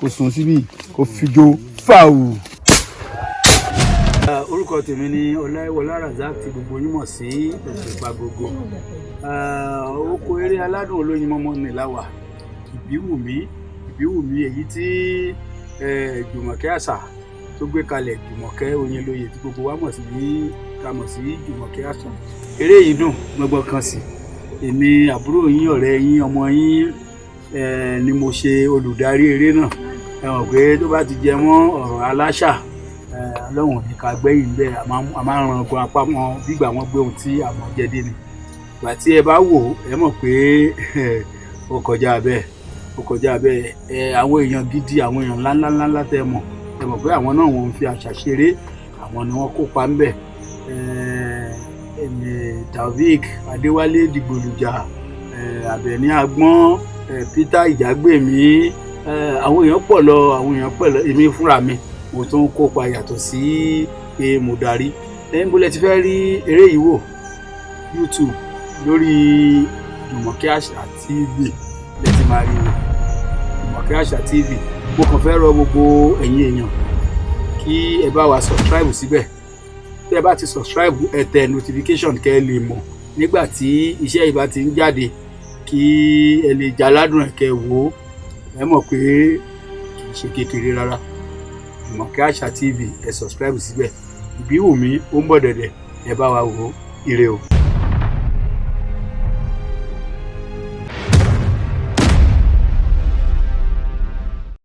Kó sun síbí, kó fi jó fàwù. Orúkọ tèmi ni Ọláìwọlá Razak, tí gbogbo yín mọ̀ sí Òṣùpá Gogo. Oko eré aládùn olóyin mọ́mọ́ ní láwà Ìbíwùmí. Ìbíwùmí, èyí tí Jùmọ̀kẹ́ Àṣà tó gbé kalẹ̀, Jùmọ̀kẹ́ Oyinlóye, tí gbogbo wa mọ̀ sí, ká mọ̀ sí Jùmọ̀kẹ́ Àṣà. Eré yìí dùn gbọ́ngbọ́n kan sí. Èmi, àbúrò yín, ọ̀rẹ́ yín, ọmọ yín ni mo ṣe olùdarí eré náà. Ẹ mọ̀ pé tó bá ti jẹ mọ́ ọ̀rọ̀ aláṣà, Ọlọ́run ní ká gbẹ́yìn bẹ́ẹ̀. A máa ń ran ogun apá wọn gbígbà wọn gbé ohun tí àwọn jẹ dé ni. Ìgbà tí ẹ bá wò ó, ẹ mọ̀ pé ó kọjá bẹ́ẹ̀, ó kọjá bẹ́ẹ̀. Ẹ àwọn èèyàn gidi, àwọn èèyàn ńláńláńlá tẹ mọ̀, ẹ mọ̀ pé àwọn náà, wọ́n ń fi àṣà ṣeré, àwọn ni wọ́n kópa ńbẹ̀. Taofik Adéwálé Dìgbòlùjà, Àbẹ̀ní Agbọ́n, Peter Ìjàgbèmí, àwọn èèyàn pọ̀ lọ, àwọn èèyàn pọ̀ lọ. Èmi fúnra mi, mo tún kópa yàtọ̀ sí pé mo darí. Ẹ̀yin bó lẹ ti fẹ́ rí eré yìí wò? YouTube, lórí Jùmọ̀kẹ́ Àṣà TV lẹ ti máa rí wò, Jùmọ̀kẹ́ Àṣà TV. Mo kàn fẹ́ rọ gbogbo ẹ̀yin èèyàn kí ẹ bá wa subscribe síbẹ̀. Tí ẹ bá ti subscribe, ẹ tẹ notification kẹ́ ẹ lè mọ̀ nígbà tí iṣẹ́ yìí bá ti ń jáde, kí ẹ lè jaládùn ẹ̀, kẹ́ ẹ wò ó. Ẹ mọ̀ pé kì í ṣe kékeré rárá. Jùmọ̀kẹ́ Àṣà TV, ẹ subscribe síbẹ̀. Ìbíwùmí, ó ń bọ̀ dẹ̀dẹ̀, ẹ bá wa wò ó. Ire o.